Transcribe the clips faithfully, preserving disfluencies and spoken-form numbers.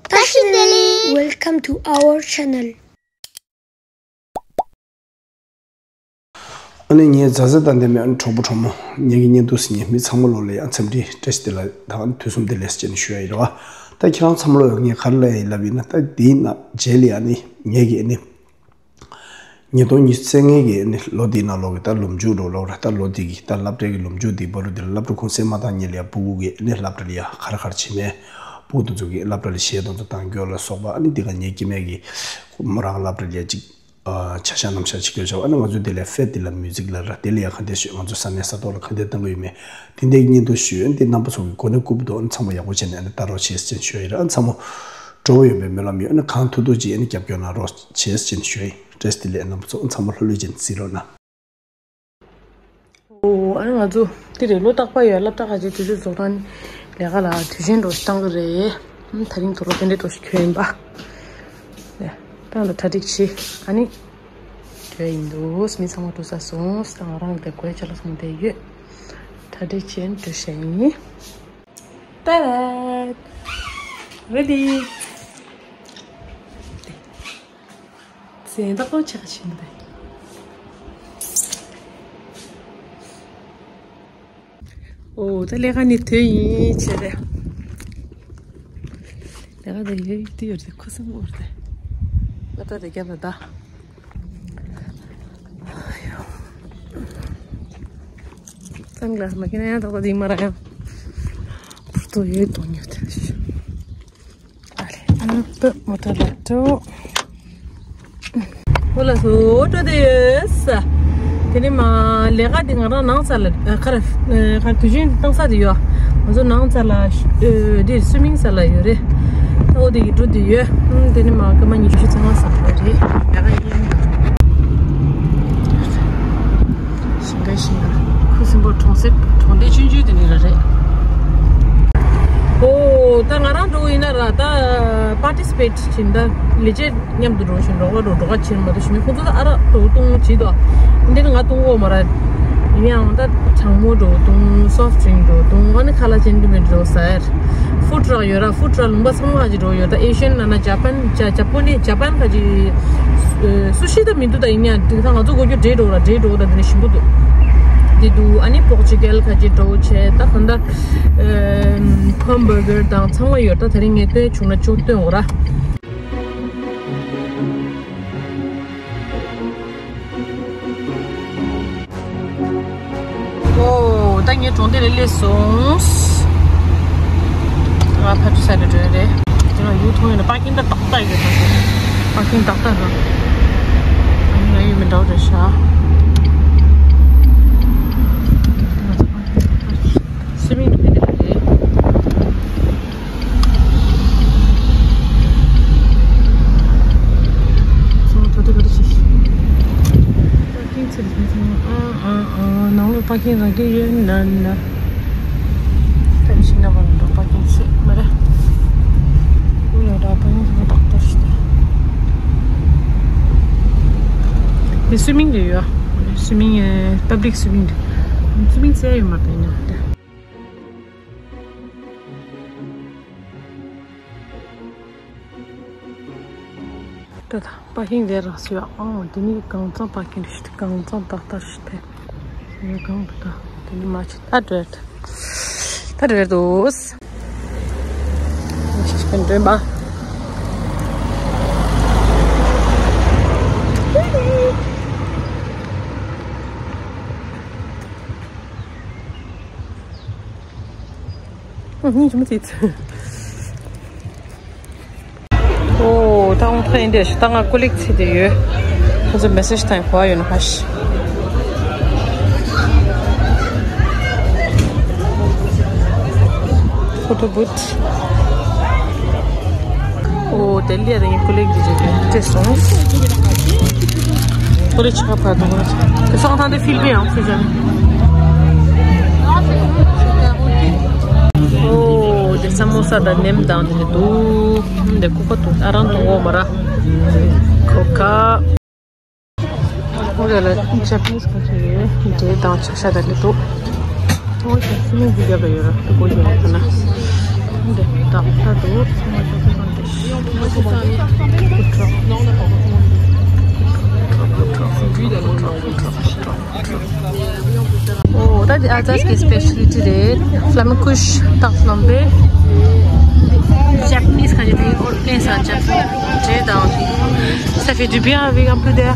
བཀྲ་ཤིས་བདེ་ལེགས། Welcome to our channel. ཨ་ནི་ངའི་མཛའ་བརྩེ་དང་ལྡན་པའི་ཨ་ནི་གྲོགས་པོ་གྲོགས་མོ། ངེད་ཀྱི་བརྙན་ཐུང་གཟིགས་མཁན་མི་ཚང་མ་ལོ་ལ་ཡང་འཚམས་འདྲི་བཀྲ་ཤིས་བདེ་ལེགས་དང་དུས་གསུམ་བདེ་ལེགས་ཅེས་ནས་ཞུ་ཡ་ཡིན་རེད་བ། ད་ཁྱེད་རང་ཚང་མ་ལོ་ངས་ག་རེ་ལབ་ཡིན་ལབ་ཡིན་ན། ད་དེའི་ནང་རྗེས་ལ་ཡང་ཨ་ནི་ངེད་ཀྱི་ཨ་ནི་ཉིས་སྟོང་ཉི་ཤུ་རྩ་ལྔའི་གི་ཨ་ནི་ལོ་འདིའི་ནང་ལོགས་ཀྱི་ད་ལོ་མཇུག་འགྲོ་ལོག་ར། ད་ལོ་འདི་གི་ད་སློབ་གྲྭའི་གི་ལོ་མཇུག་འདི་བར་དུ་འདི་ལ་སློབ་གྲྭ་གུང་སེང་མ་བཏང་སྔོན་ལ་ཡ་ཕྲུ་གུ་གི་ཨ་ནི་སློབ་གྲྭ་ལ་ཡ་ག་རེ་ག་རེ་བྱེད་མེད། ཕྲུ་གུ་དེ་ཚོ་གི་སློབ་གྲྭ་ལ་གཞས་དེ་ཚོ་བཏང་རྒྱུ་ལ་སོགས་པ། ཨ་ནི་འདི་ག་ངའི་སྐྱེ་དམན་གི་མོ་རང་སློབ་གྲྭ་ལ་ཡ་ཅིག་ཨ་ཆ་བཞག་རྣམ་གཞག་བྱེད་རྒྱུ་བྱ་བ། ཨ་ནི་ང་ཚོ་དེ་ལ་ཕེད་དེ་ལ་མིའུ་ཛིག་ལ་ར། དེ་ལ་ཡ་ག་འདྲས་ཞུས། ང་ཚོ་ས་གནས་ས་ཐོག་ལ་ག་འདྲས་བཏང་གི་ཡོད་མེད་དེ་འདྲའི་བརྙན་ཐུང་ཞུས། ཨ་ནི་དེ་རྣམ་པ་ཚོ་གི་གོ་གནས་བཀུར་འདུག་ཨ་ནི་ཚང་མ་ཡག་པོ་བྱས་ནས་ཨ་ནི་ལྟ་རོགས་བྱེད་ཟེར་ཞུ་ཡ་ཡིན་ར། ཨ་ནི་ཚང་མ་སྤྲོ་པོ་ཡོད་པའི་སྨོན་ལམ་ཡོད། ཨ་ནི་གང་ཐུབ་ཐུབ་ཅིག་ཨ་ནི་རྒྱབ་སྐྱོར་གནང་རོགས་བྱེད་ཟེར་ཞུ་ཡ་ཡིན། བཀྲ་ཤིས་བདེ་ལེགས། རྣམ་པ་ཚོ་ཨ་ནི་ཚང་མ་ལྷོད་ལྷོད་བྱས་ནས་གཟིགས་རོགས་གནང་། ཨོ། ཨ་ནི་ང་ཚོ་དེ་རེད། ལོ་རྟག་པར་ཡོད། སློབ་གྲྭ་ཁ་ཅིག་དུས་ཚོད་རྫོགས་དང་ནི་ལས་ཀ་ལ་དུས་ཆེན་འདྲ་བོ་ཞིག་བཏང་གི་རེད། ཨ་ནི་ད་རིང་དུ་ལོ་དེ་འདྲའི་འདྲ་བོ་ཞིག་ཁྱོན་ཡིན་པ། ད་ལྟ་གྲ་སྒྲིག་བྱེད། ཨ་ནི་ཁྱོད་ཡིན་འདུག་མི་ཚང་མ་འགྲོ་ས་སོང་། ད་ང་རང་གི་དེ་གོས་ཆ་ལ་སོང་བསྡད་ཡོད། གྲ་སྒྲིག་བྱེད་འགྲོ་བྱ་ཡིན། ཏེ་རེད། རེ་ཌི། ཟས་ཏག་ཏག་ཆགས་ཕྱིན་པ་རེད། ཨོ། ད་ལས་ཀ་ནི་དོན་ཡིན་བྱས་རེད། ལས་ཀ་དེ་ཡོད་དེ་ཡོད་རེད། ཁུ་སིམ་པོ་རེད། ད་ལྟ་དེ་རྒྱབ་ལ་ད། སན་གི་ལ་སི་མ་ཁྱེར་ན་ཡང་ཏག་ཏག་དེ་མ་ར་ཡང་། བུར་དུ་ཡོད་དོ་ཉོ་དེ། ཨ་རེ། ཨ་ཏི་མོ་ཊ་ལ་འགྲོ། ཨོ་ལགས་སོ། འགྲོ་དེ་ཡོད་ས། དེ་ནི་མ་ལས་ཀ་དེ་ང་རང་ནང་ས་ལ་ཨ་ཁ་ར་ཨ་ཁ་དུས་ཆེན་བཏང་ས་དེ་ཡོད། ང་ཚོ་ནང་ས་ལ་ཨ་དེ་སུ་མིང་ས་ལ་ཡོད་རེད། ཨོ་དེ་ཡི་འགྲོ་དེ་ཡོད། ཨ་དེ་ནི་མ་སྐར་མ་ཉི་ཤུ་རྩ་ལྔ་ས་ལ་རེད། ལས་ཀ་ཡིན། ཞིང་ཁ་ཞིང་ཁ། ཁུ་སིམ་པོ་གྲོང་གསེབ་གྲོང་སྡེ་ཆུང་ཆུང་དེ་ནི་ར་རེད། ཨོ། ད་ང་རང་འགྲོ་གི་ཡིན་ན་ར། ད་པར་ཊི་སི་པེ་ཊི་བྱེད། ད་ལས་བྱེད་མཉམ་དུ་འགྲོ་བཞིན་རོགས་པ་འགྲོ་འགྲོ་ཁ་བྱེད་མ་གཏོགས་ཞི་མི་ཁོང་ཚོ་ད་ཨ་རག་འགྲོ་བཏུང་བྱེད་དོ། འདི་ནི་ང་བཏུང་གོ་མ་ར། ཡིན་ཡང་ད་གྲང་མོ་འགྲོ་བཏུང་། སོཕ་ཌི་རིང་འགྲོ་བཏུང་། ཨ་ནི་ཁ་ལག་ཅན་དུ་མི་འགྲོ་ཟེར། ཧྥུཌ་ཊྲག་ཡོད་ར། ཧྥུཌ་ཊྲག་ལུང་པ་ཚང་མ་ཁ་ཅིག་འགྲོ་ཡོད། ད་ཨེ་ཤི་ཡན་ན་ན་ཇ་པན། ཇ་ཇ་པོ་ནི་ཇ་པན་ཁ་ཅིག་སུ་ཤི་ད་མི་འདུག་ད་ཡིན་ཡང་དེ་ད་ང་ཚོ་གོ་རྒྱུ་འབྲས་འགྲོ་ར། འབྲས་འགྲོ་ད་དེ་ནི་ཞིམ་པོ་འདུག་དེ་འདུག་ཨ་ནི་པོག་ཅི་ཀལ་ཁ་ཅིག་འགྲོ་བྱས། ད་གང་ལྟར་ཧམ་བར་གར་དང་ཚང་མ་ཡོད། ད་དེ་རིང་ངས་སྟོན་བྱུང་ན་ཅུང་སྟོན་འོ་ར། ཨོ། ད་ངས་གྲོང་སྡེ་ལ་སླེབས་སོང་། ང་ཕར་ཚུར་ས་ལ་འགྲོ་ཡ་རེད། དེ་ལ་ཡུལ་མཐོང་ཡོད་ན་པར་ཀིང་ད་ཏག་ཏག་ཡོད་ད། པར་ཀིང་ཏག་ཏག་རེད། ཨ་ནི་ང་ཡུལ་མི་འདྲ་བོ་རེད་ཤག་སུ་མིང་དེ་འདྲ་རེད། སོང་། ད་ལྟ་ག་རེ་བྱེད་ཤེས། པར་ཀིང་ཚད་ལ་ཕན་ཚུན། ཨ་ཨ་ཨ། ནང་ལོགས་པར་ཀིང་རག་གི་ཡོད་ན་ན། ད་ནི་ཤིང་ནགས་པ་ལ་འགྲོ། པར་ཀིང་ཚད་མ་རེད། ཀུ་ཡོད་ར། པར་ཀིང་ཚད་ཏག་ཏག་ཞིག་དེ། དེ་སུའི་མིང་རེད་ཡོད། སུའི་མིང་ཨེ། པབ་ལིག་སུའི་མིང་རེད། སུའི་མིང་ཚད་ཡོད་མ་རེད་ཡིན་ན་དེ། ད་ད་པར་ཀིང་དེ་རག་སོང་ཡ། ཨོ། དེ་ནི་གང་ཚང་པར་ཀིང་རེད་ཤག་གང་ཚང་ཏག་ཏག་ཞིག་དེ། ཡ་གང་འདུག་ད་དེ་ནི་མ་ཆེ་ད་འགྲོ་ཡ། ད་འགྲོ་ཡ་འདུག་ཞིག་གི་འདྲེན་པ། ཨ་ནི་ཅི་མ་ཚིག་ཚིག་ཨོ། ད་ཨོང་ཐ་ཡིན་དེ་ཞིག་ད་ང་ཀོ་ལིག་ཚིག་དེ་ཡོད། ཁོ་ཚོ་མེ་སེ་ཇི་དང་གོ་བ་ཡོད་ན་ཧ་ཤི། ཕོ་ཊོ་བུཐ། ཨོ། དེ་ལས་དེ་ངའི་ཀོ་ལིག་དེ་ཅིག་སྤྲད་སོང་། ཀོ་ལིག་ཆ་ཕར་དང་། དེ་སོང་ཐང་དེ་ཕིལ་པི་ཡང་ཚུལ་ཅན། ཨོ། དེ་ས་མོ་ས་དང་ནེམ་དང་དེ་འདུག་དེ་ཁུག་པ་འདུག་ཨ་རང་དང་འོ་མ་ར། ཁོ་ཁ། འོ་ར་ལ་ཇ་པ་ནིས་ཁ་ཤས་ཡོད། འབྲས་དང་ཆ་ཤ་དང་དེ་འདུག་འོ་ཞག་སུ་མིང་འདི་རྒྱབ་ལ་ཡོད་ར། དེ་གོ་ཡོད་ན་ཁ་ན། འདི་ཏག་ཏག་འདུག་ཨོ། ད་འདི་ཨ་ཙག་གི་སི་པེ་ཤལ་ཊི་རེད། ཕ་ལ་མི་ཀུཤ་ཏག་ལོམ་པེ། ཇ་པ་ནིས་ག་ཅི་དེ་ཨོར་ཀེ་ས་ཇ་པ་ནིས་རེད། དང་། Ça fait du bien avec un peu d'air.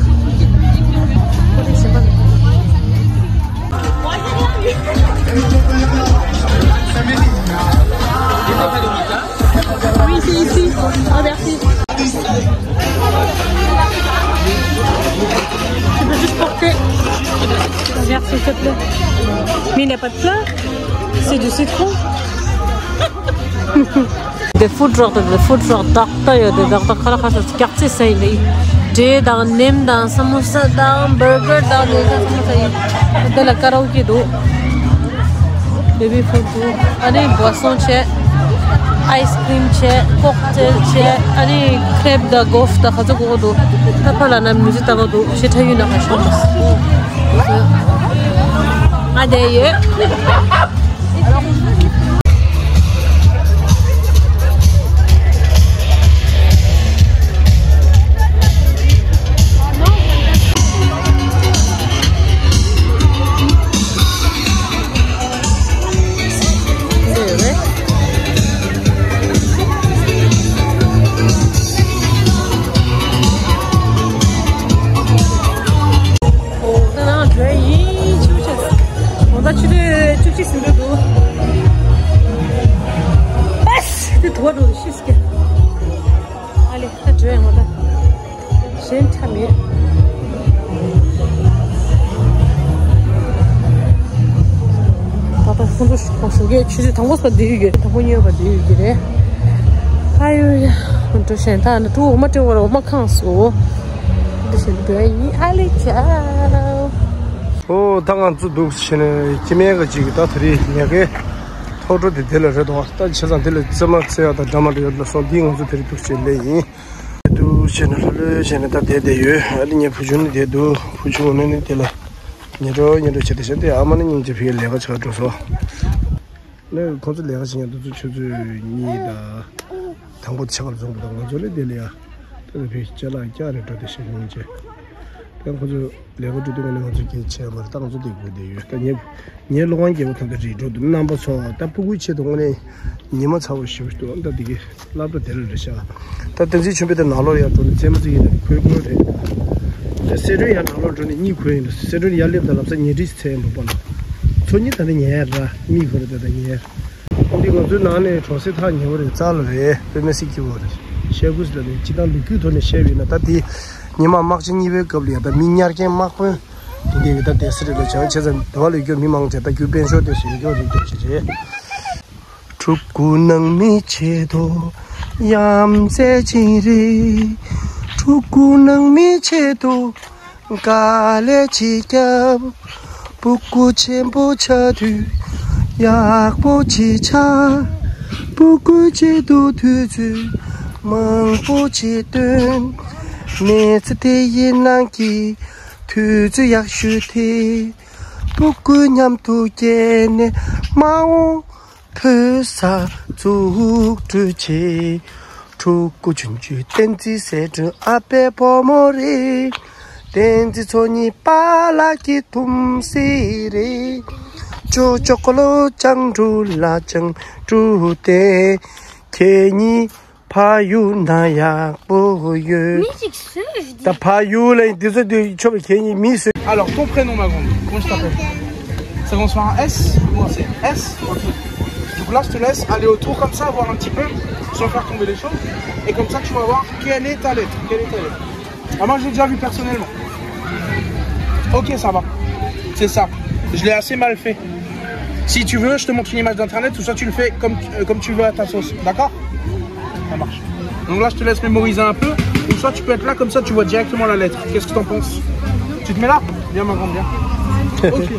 Oui, c'est ici. Oh, merci. Tu peux juste porter. Merci, s'il te plaît. Mais il n'y a pas de plat. C'est du citron. Des food truck, des food truck, ཏག་ཏག་ཡོད་དེ། ཏག་ཏག་ཁ་ལག་ཁ་ཤས་སྐྱག་རྫུན་ཟ་ཡི་འདི། འབྲས་དང་ནེམ་དང་ས་མོ་ས་དང་བར་གར་དང་ནེ་ས་ས་མོ་ས་ཡིན། དེ་ལ་ཀ་ར་ཨོ་ཀེ་འདུག། བེ་བི་ཕུད་འདུག། ཨ་ནི་བ་སོང་བྱས། ཨའི་སི་ཀྲིམ་བྱས། ཀོག་ཊེལ་བྱས། ཨ་ནི་ཁྲེབ་དང་གོཕ་དང་ག་ཚོད་དགོས་འདུག། ད་ཕ་ལ་ན་མི་ཚེ་ལྟ་བ་འདུག། ཤེས་ཁྲ་ཡུལ་ན་ཁ་ཤོར་མ་སོང་། ང་བསྡད་ཡོད། ད་ནང་འགྲོ་ཡ་ཡིན། ཆུ་ཆེ། འོ་ད་ཆུ་ཚོད་བཅུ་གཅིག་ཟིན་འགྲོ་འདུག། ཨེས། དེ་དུ་བ་འགྲོ་ཤི་སྐད། ཨ་ལེ། ད་འགྲོ་ཡ་ང་ད། གཞན་ཆ་མེད། ད་ལྟ་ཁོང་ཚོ་ཞོགས་ཀས་ཆུ་ཚོད་དང་པོ་པ་འདི་ཡོད་ཀྱི། དང་པོ་གཉིས་པ་འདི་ཡོད་ཀྱི་རེད། ཨ་ཡོ་ཡ། འགྲོ་བཞིན་ད་ནི་ཏུ་འོ་མ་སྤྲད་པར་འོ་མ་ཁེངས་སོང་། འགྲོ་བཞིན་འགྲོ་ཡ་ཡིན། ཨ་ལེ་ཆ། ཨོ། ད་ང་ཚོ་འདུག་བྱས་ནས་སྐྱེ་དམན་ག་ཅིག་གི་ད་དེ་རིང་ཉལ་གའི་ཐོག་འགྲོ་དེ་དེ་ལ་རེད་དོ། ད་བྱས་ཙང་དེ་ལ་རྩེད་མོ་རྩེ་ཡག་དང་འདྲ་མ་འདྲ་ཡོད་ལ་སོང་། འདི་ང་ཚོ་དེ་རིང་འདུག་བྱས་ལེ་ཡིན། འདུག་བྱས་ནས་ལྷོད་ལྷོད་བྱས་ནས་ད་བསྡད་བསྡད་ཡོད། ཨ་ནི་ངའི་བུ་ཆུང་ནི་བསྡད་འདུག། བུ་ཆུང་ནི་ནི་དེ་ལ་ཉལ་འགྲོ་ཉལ་འགྲོ་བྱས་ཏེ་བྱས་ཏེ། ཨ་མ་ནི་སྙིང་རྗེ་ཕ་གིར་ལས་ཀ་བྱེད་ག་འགྲོ་སོང་། ནི་ཁོང་ཚོ་ལས་ཀ་བྱེད་མཁན་དེ་ཚོ་ཆུ་ཚོད་གཉིས་དང་། དང་པོ་ཆ་ག་ལ་འཛོམས་པ་དང་། ང་ཚོ་ནི་དེ་ལ་ཡ། ད་ལྟ་ཕ་གི་ཅ་ལག་བཀྱག་རེ་འགྲོ་དེ་བྱས་སྙིང་རྗེ། ད་ཁོང་ཚོ་ལས་ཀ་འགྲོ་དུས་ང་ནི་ང་ཚོ་སྐད་ཆ་བཤད་མ་རེད། ད་ང་ཚོ་དེ་དགོས་བསྡད་ཡོད། ད་ངའི་ངའི་སློབ་དཔོན་རྒྱལ་པོ་ཐམས་ཅད་རིགས་དྲུག་ཏུ་རྣམ་པ་ཚོ། ད་སྤུ་གུའི་ཆེད་དུ་དངོས་གནས་ཉི་མ་ཚ་བོ་ཞེ་པོ་འདུག། ད་འདི་གི་སློབ་གྲྭ་དེ་ལ་རེད་ཤག། ད་བསྟན་འཛིན་ཆོས་འཕེལ་དེ་ནང་ལོགས་ཡར་འགྲོ་ནས་རྩེད་མོ་རྩེ་ཡིན་ན་ཁོའི་ཁོའི་རེད། ད་སེ་སྒྲོན་ཡར་ནང་ལོགས་འགྲོ་ནས་གཉིད་ཁུག་ཡིན་ན། སེ་སྒྲོན་ཡར་སླེབས་དང་ལབ་ས་ཉལ་ཁྲིས་འཚལ་ཡིན་པ་པ་ལ། ཚོ་གཉིས་ད་ནི་ཉལ་ར་མིག་ཁོ་ར་དེ་ད་ཉལ། འདི་ང་ཚོའི་ནང་ནས་གྲོང་གསེབ་ཐག་ཉེ་བོ་རེད། རྩ་ལ་རེད། དཔེ་མི་སྲིད་སྐྱིད་པོ་རེད། བཤད་དགོས་ཟེར་ལ་ནི་སྤྱིར་བཏང་ལོ་རྒྱུས་ཐོག་ནས་བཤད་པ་ཡིན་ན། ད་དེ་ཉི་མ་དམག་ཆེན་གཉིས་པའི་སྐབས་ལ་ཡ། ད་མི་ཉར་མཁན་དམག་དཔོན་དེ་འདྲ་གི་ད་བསྡད་ས་རེད་ལ། བྱས་ཙང་དེ་བ་ལ་ཡོད་མཁན་མི་མང་ཆེ་ད་རྒྱུ་དཔལ་འབྱོར་དེ་ཟེར་ཡོད་རེད། རྒྱུ་ཆེ་རེད། ཕྲུ་གུ་ནང་མི་ཆེད་དུ་ཡ་མཚན་ཅིག་རེད། ཕྲུ་གུ་ནང་མི་ཆེད་དུ་དཀའ་ལས་ཅིག་བརྒྱབ། སྤུ་གུ་ཆེན་པོ་ཆགས་དུས་ཡག་པོ་ཅིག་ཆགས། སྤུ་གུའི་ཆེད་དུ་དུས་ཚོད་མང་པོ་ཅིག་བཏོན། མི་ཚེ་དེ་ཡི་ནང་གི་དུས་ཚོད་ཡག་ཤོས་དེ། སྤུ་གུ་མཉམ་དུ་སྐྱེས་ནས་མ་འོངས་བོད་ས་འཛུགས་སྐྲུན་བྱེད། ཕྲུ་གུ་ཆུང་ཆུང་བསྟན་འཛིན་ཟེར་དྲུང་ཨ་ཕའི་བུ་མོ་རེད། བསྟན་འཛིན་མཚོ་གཉིས་པཱ་ལགས་ཀྱི་ཐུམ་སྲས་རེད། ཅོ་ཅོ་ཀོ་ལོ་ཅང་ཀྲུ་ལ་ཅང་ཀྲུ་ཏེ། ཁྱེད་གཉིས་ཕ་ཡུལ་ན་ཡག་པོ་ཡོད། Musique sèche, dis. ད་ཕ་ཡུལ་ལ་འདི་ཚོ་འདི་ཆོག་པ། ཁྱེད་གཉིས་མི་སུ། Alors, ton prénom, ma grande, comment tu t'appelles ? Ça commence par un S ? Moi, c'est S. Ok. Du coup, là, je te laisse aller autour comme ça, voir un petit peu, sans faire tomber les choses. Et comme ça, tu vas voir quelle est ta lettre. Quelle est ta lettre ? Ah, moi, je l'ai déjà vu personnellement. Ok, ça va. C'est ça. Je l'ai assez mal fait. Si tu veux, je te montre une image d'internet, ou soit tu le fais comme, euh, comme tu veux à ta sauce. D'accord ? Ça marche. Donc là, je te laisse mémoriser un peu. Ou soit tu peux être là, comme ça, tu vois directement la lettre. Qu'est-ce que t'en penses ? Tu te mets là ? Viens, ma grande, viens. Ok.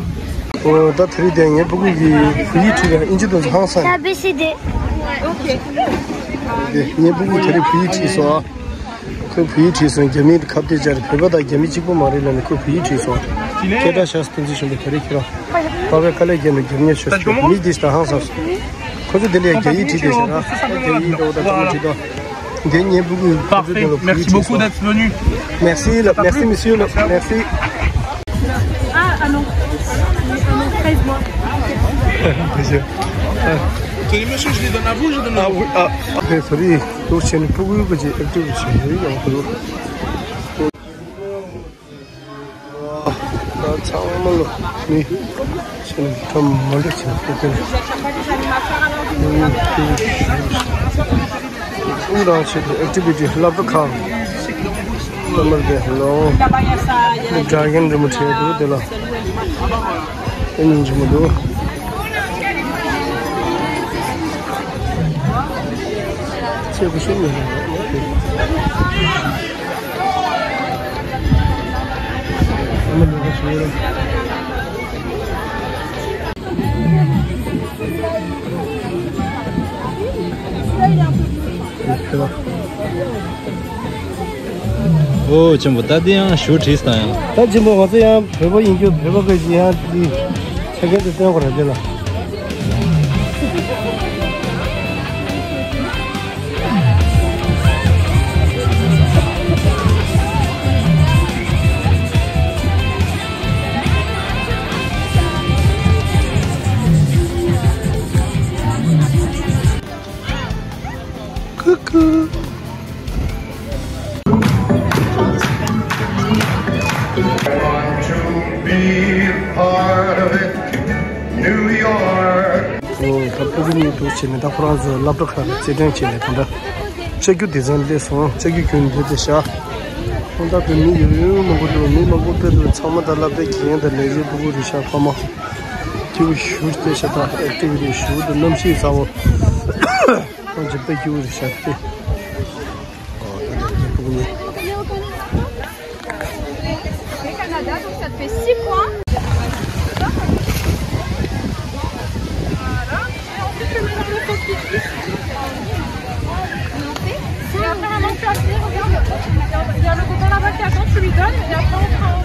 ཨོ། ད་དེ་རིང་དེ་ངའི་སྤུ་གུ་གིས་བོད་ཡིག་བྲིས་པའི་ཨིན་ཇི་དང་ཧང་སང་། A B C D. དེ་ངའི་སྤུ་གུ་དེ་རིང་བོད་ཡིག་བྲིས་སོང་ཨ། ཁོས་བོད་ཡིག་བྲིས་སོང་། རྒྱ་མིས་ཁ་གཏད་བཅག་རེད། བོད་པ་དང་རྒྱ་མི་གཅིག་པོ་མ་རེད་ལབ་ནས་ཁོས་བོད་ཡིག་བྲིས་སོང་། སྐད་གྲགས་ཤག་བསྟན་འཛིན་གཞོན་པ། དེ་རིང་ཁྱེད་རང་པ་ཕའི་དཀའ་ལས་བརྒྱབ་ནས་རྒྱབ་གཉེར་བྱོས་ཤོག། མི་འདི་ཞིག་དང་ཧང་སང་སོང་། ཁོ་ཚོ་དེ་འདྲའི་རྒྱ་ཡིག་བྲིས་བསྡད་ཤག་ར། རྒྱ་ཡིག་འདྲ་བོ་དང་ཚང་མ་བྲིས་འདུག་འདི་ཉན་ཕྲུ་གུ་ཁོ་ཚོ་དེ་ལ་བོད་ཡིག་བྲིས་སོང་། Merci beaucoup d'être venu. Merci, merci monsieur, merci. Ah, ah non. Ah non, treize mois. Monsieur. Tenez, monsieur, je les donne à vous, je donne à vous. Ah oui, ah, ok, sorry. Donc, c'est une poule que j'ai active chez lui, donc, euh, ད་ཚང་མ་ལོ་མི་ཆེན་ཐམ་མ་འདྲ་ཆེན་པོ་དེ་ཁོང་རང་ཆེད་དུ་ཨེག་ཊི་བི་ཊི་སློབ་གྲྭ་ཁག་ལ་མར་དེ་ལོ་འདི་སྒྲ་རྒྱན་རི་མོ་བྲིས་འདུག་དེ་ལ་ཨེ་ཉིན་གྱི་མོ་འདུག་ཚེ་གུ་ཤུ་ཉིན་ཨོ་ཆེན་པོ། ད་འདི་ཡང་ཞུ་བྲིས་དང་ཡང་། ད་ཆེན་པོ། ང་ཚོ་ཡང་བོད་པ་ཡིན་རྒྱུ། བོད་པ་སྐད་ཀྱི་ཡང་འདི་ཆ་རྐྱེན་དེ་སྟོན་དགོས་རེད་དེ་ལ། Coucou. I want to be a part of it, New York. ཨོ། ད་ཕྲུ་གུ་གཉིས་འདུག་བྱས་ནས་ད་ཁོ་རང་ཚོ་སློབ་གྲྭ་ཁག་ལ་རྩེད་འགྲན་བྱས་ནས་ད་ལྟ་ལྕགས་ཀྱུ་སྡེ་ཚན་སླེབས་སོང་། ལྕགས་ཀྱུ་གྱོན་བསྡད་བསྡད་ཤག་ཁོང་ད་དུ་མི་ཡོད་ཡོད་མང་པོ་འདུག་མི་མང་པོ་དཔེ་འདུག་ཚང་མ་ད་སློབ་གྲྭའི་དགེ་རྒན་དང་ལས་བྱེད་ཕྲུ་གུ་རེད་ཤག་ཕ་མ། སྐྱིད་པོ་ཞེ་པོ་ཅིག་བསྡད་ཤག་ད་ཨེག་ཊི་བི་ཊི་ཞེ་པོ་འདུག་གནམ་གཤིས་ཚ་བོ། ཁོང་ཚོ་དཔེ་སྐྱིད་པོ་རེད་ཤག་དེ། ཨོ། ད་ལྟ་ཕྲུ་གུ་གཉིས། Canada, donc ça te fait six points. Voilà. Et ensuite, tu mets dans le coquille. Et après, vraiment, tu appuies, regarde, il y a le copain là-bas qui attend, tu lui donnes, et après, on prend.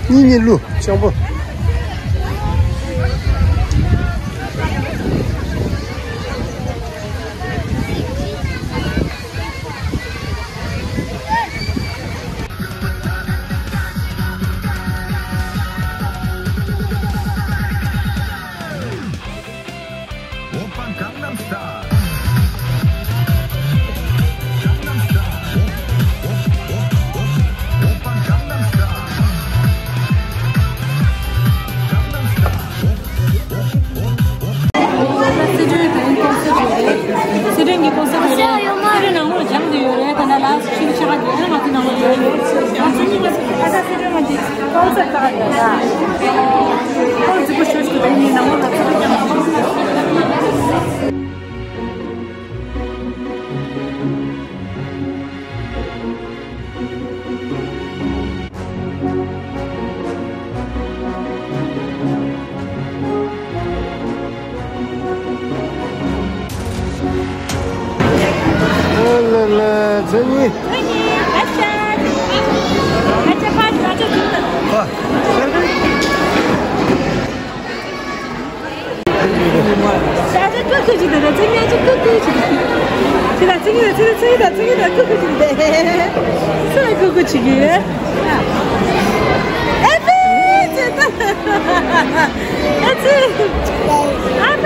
གཉིས་གཉིས་བླུགས་ཅང་པོ། Oppa Gangnam Style. Gangnam Style. Op, op, op, op, Oppa Gangnam Style. Gangnam Style. Op, op, op, op, op. སི་ཁྲོན་གྱི་ཀོང་སར་རེད། སི་ཁྲོན་ནང་ལོགས་སྦྱངས་བསྡད་ཡོད་རེད། ད་ནང་ལ་ཤིང་ཆ་ག་དེ་ང་ཚོ་ནང་ལོགས་ཡོད་རེད། ང་ཚོ་གཉིས་ཀ་ད་ལྟ་སི་ཁྲོན་ནང་གི་ཀོང་སར་ད་ག་ཡོད་ལ། ཁོང་རྫིག་པོ་ཞུ་ཞུ་ད་ཡིན་ནང་ལོགས་ལ་ཚུར་ཀྱང་། ཨ་ལ་ལ། ཚེ་ཉིན། ཨ། ད་ལྟ་ཀུ་ཀུ་ཅིག་ད་ལྟ་ཚེ་ཉིན་ཅིག་ཀུ་ཀུ་ཅིག་ད། ཚེ་ཉིན་ད་ཚེ་ཉིན་ད་ཚེ་ཉིན་ད་ཀུ་ཀུ་ཅིག་ད། ཚེ་ཀུ་ཀུ་ཅིག་གི། ཨེ་ཙི། ཨེ་ཙི། ཨ་ཙི། ཨ་མ།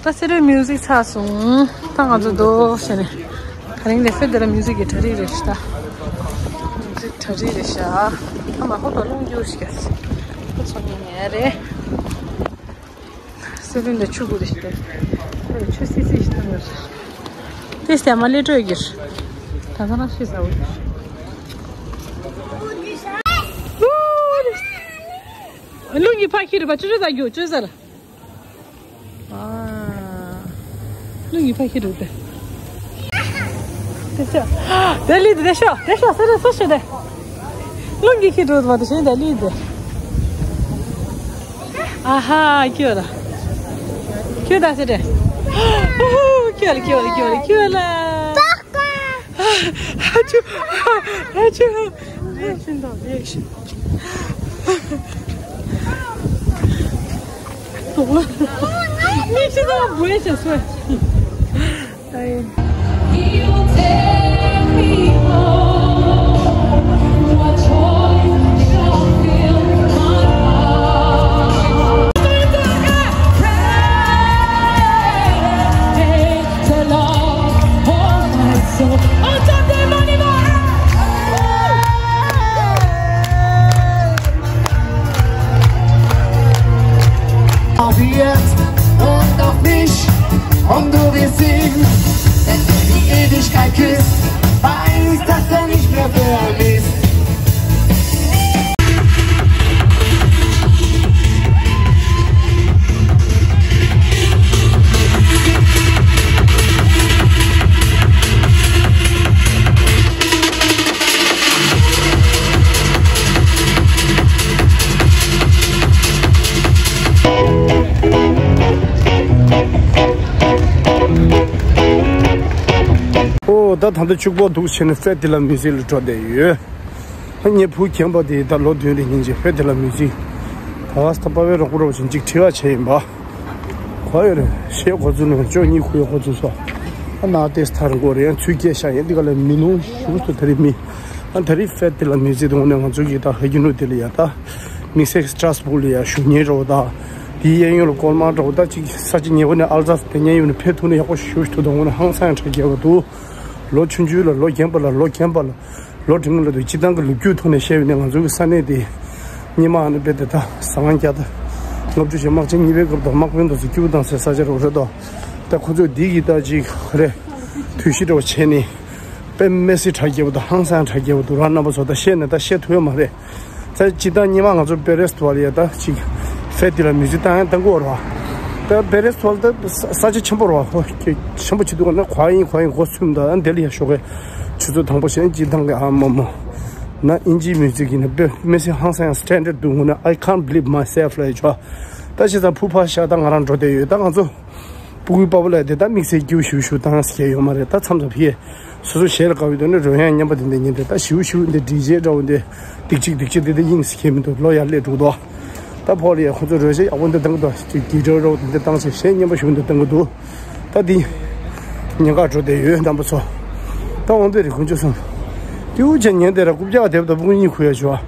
ད་སེ་རའི་མིའུ་ཟིག་ཚར་སོང་། ད་ང་ཚོ་འདུག་བྱས་ནས། ད་རིང་ལས་ཕེ་དེ་ལ་མིའུ་ཟིག་གི་གྲ་སྒྲིག་རེད་ཤག་ད་མིའུ་ཟིག་གྲ་སྒྲིག་རེད་ཤག་ད་མ་ཧོ་ད་རླུང་རྒྱུག་ཤིག་ད་ཚོ་ཉིན་ནས་རེད། སེ་རའི་འདི་ཆུ་བུ་རེད་ཤག་ད་ཆུ་སི་སི་ཞིག་བཏང་ཡོད་རེད། དེ་སྟེ་མ་ལས་སྤྲོད་གིར། ད་ཚ་ན་ཤི་ཟ་འོ། རླུང་གི་ཕ་ཁྱི་རུ་པ་ཅུ་ཅུ་ཟ་རྒྱུ་ཅུ་ཟ་ལ། རླུང་གི་ཕ་ཁྱི་རུ་དེ། དེ་ཤོ། དེ་ལི་དེ་ཤོ་དེ་ཤོ་སེ་ར་སོ་ཤོ་དེ། རླུང་གི་ཁྱི་རུ་དེ་མ་དེ་ཤོ་དེ་ལི་དེ། ཨ་ཧ་ཁྱོད་ལ། ཁྱོད་ད་སེ་ར། ཨུ་ཧུ་ཁྱོད་ལ་ཁྱོད་ལ་ཁྱོད་ལ་ཁྱོད་ལ། ཨ་ཅུ། ཨ་ཅུ། རེག་ཤིན་དང་རེག་ཤིན། མིག་ཆུ་དང་བུ་ཡེ་ཤ་སོས། Auf jetzt und auf mich, und du wirst sehen, wenn du die Ewigkeit küsst, weiß, dass er nicht mehr vermisst. ཨོ་ད་ད་ལྟ་ཕྱུག་པོ་འདུག་བྱས་ནས་ཧྥེ་ཏི་ལ་མིའུ་ཟི་ཡམ་ལ་འགྲོ་བསྡད་ཡོད། ངའི་བུ་རྒན་པ་དེ་ད་ལོ་བདུན་རེ་ཉིན་གཅིག་ཧྥེ་ཏི་ལ་མིའུ་ཟི་ཡམ། ད་ས་ད་པ་བའི་རོགས་པ་རོགས་བྱེད་ཅིག་ཁྲི་བ་བྱས་ཡིན་པ། གོ་ཡོད་རེད། ཤེས་གོ་ཚུལ་ནང་ཅོ་གཉིས་ཁུ་ཡོད་གོ་ཚུལ་སོ། ཨ་ན་ཏེ་སི་ཐར་གོ་རེད། ཡང་ཚུལ་སྐྱེས་ཤ་ཡང་འདི་ག་ལ་མི་ནུ་ཞུ་སུ་ད་རེས་མི། ཨ་ད་རེས་ཧྥེ་ཏི་ལ་མིའུ་ཟི་ཡམ་དུ་ནས་ང་ཚོ་གི་ད་ཧ་གི་ནུ་དེ་ལ་ཡ་ད། དམིགས་བསལ་སི་ཏྲ་སི་བུག་ལ་ཡ་བཞུགས་ཉེན་རོ་ད། དེའི་གཡས་གཡོན་ལ་ཀོལ་མ་འདྲ་བོ་ད་ཅིག་ས་ཆ་ཉེ་བོ་ནས་ཨལ་ཛ་སི་དེ་ཉེ་ཡོད་ནས་ཕེབས་ཐུབ་ན་ཡག་པོ་ཞུ་ཞུ་ཐུབ་དང་འོ་ན་ཧང་སང་ཡང་དྲག་རྒྱས་པ་འདུག་ལོ་ཆུང་ཆུང་ལ་ལོ་རྒན་པ་ལ་ལོ་རྒན་པ་ལ། ལོ་འབྲིང་ལ་དུ་སྤྱི་བཏང་གི་ལོ་རྒྱུས་ཐོག་ནས་བཤད་པ་ཡིན་ན་ང་ཚོ་གི་ས་གནས་དེ་སྔོན་མ་ཨ་ནི་དཔེ་དེ་ད་ཟ་ཁང་བརྒྱ་དང་ལྔ་བཅུ་ཞེ་དམག་ཆེན་གཉིས་པའི་སྐབས་དང་དམག་དཔོན་དུ་སུ་སྐྱིད་པོ་དང་ཟེར་ས་ཆ་རུ་རེད་དོ། ད་ཁོ་ཚོས་འདི་གི་ད་ཅིག་རེད། དུས་བཞི་འདྲ་བོ་བྱས་ནས་དཔེ་མི་སྲིད་དྲག་རྒྱས་པོ་དང་ཧང་སང་དྲག་རྒྱས་པོ་འདུག་ར། རྣམ་པ་ཚོ་ད་བཤད་ནས་ད་བཤད་ཐུབ་ཡོད་མ་རེད། ད་སྤྱི་བཏང་སྔོན་མ་ང་ཚོ་པེ་རེ་སི་དུ་བ་ལ་ཡ་ད་ཅིག་ཧྥེ་ཏི་ལ་མིའུ་ཟི་ཡམ་བཏང་ཡང་བཏང་གི་ཡོད་རེད་བ། ད་པེ་རེ་སི་དུ་བ་ལ་ད་ས་ཆ་ཆེན་པོ་རེད་བ། ཧོ་ཆེན་པོ་ཆེ་འདུག་ག་ན་གོ་ཡིན་གོ་ཡིན་གོ་ཚུལ་མི་འདུག་ཨ་འདི་ལ་ཡ་ཞོགས་གས། ཆུ་ཚོད་དང་པོ་ཞེ་གཅིག་དང་གི་ཨ་མ་མོ། ན་ཨིན་ཇིའི་མིའུ་ཟིག་ཡིན་ན་དཔེ་མི་སྲིད་ཧང་སང་ཡང་སི་ཊན་ཌར་ཌི་འདུག་ངོ་ན། I can't believe myself ལ་ཡོད་ཆོག་ད་ཤི་ཚ་ཕུ་ཕ་ཤ་ད་ང་རང་འགྲོ་བསྡད་ཡོད། ད་ང་ཚོ་སྤུ་གུའི་པ་པོ་ལ་དེ་ད་དམིགས་བསལ་སྐྱིད་པོ་ཞུ་ཞུ་བཏང་ཟེར་ཡོད་མ་རེད། ད་མཚམས་མཚམས་ཕི་སོ་སོ་གཞས་ལ་དགའ་བའི་དོན་ནི་རོལ་དབྱངས་སྙན་པ་དེ་འདྲ་ཉན་དེ་ད་ཞུ་ཞུ་འདི་ཌི་ཇེ་འདྲ་བོ་འདི་སྡིག་ཅིག་སྡིག་ཅིག་འདི་འདི་དབྱིངས་སུ་ཁྱེར་མི་འདུག་ལོ་ཡར་སླེབས་འགྲོ་འདུག་ད་ཕོ་ལ་ཡ་ཁོ་ཚོ་རོལ་ཆ་ཡག་པོ་འདི་བཏང་གི་འདུག་གི་ཊར་འདྲ་བོ་འདི་འདི་བཏང་བྱས་གཞས་སྙན་པོ་ཞུ་འདི་བཏང་གི་འདུག་ད་འདི་ཉེན་ཁ་འགྲོ་བསྡད་ཡོད་རྣམ་པ་ཚོ། ད་འོང་དེ་རེད་ཁོང་ཚོ་སོང་། ཏེའུ་ཅན་ཉན་དེ་ར་རྐུབ་བཀྱག་དེབ་ད་སྤུ་གུ་གཉིས་ཁུ་ཡ་ཞུ་བ།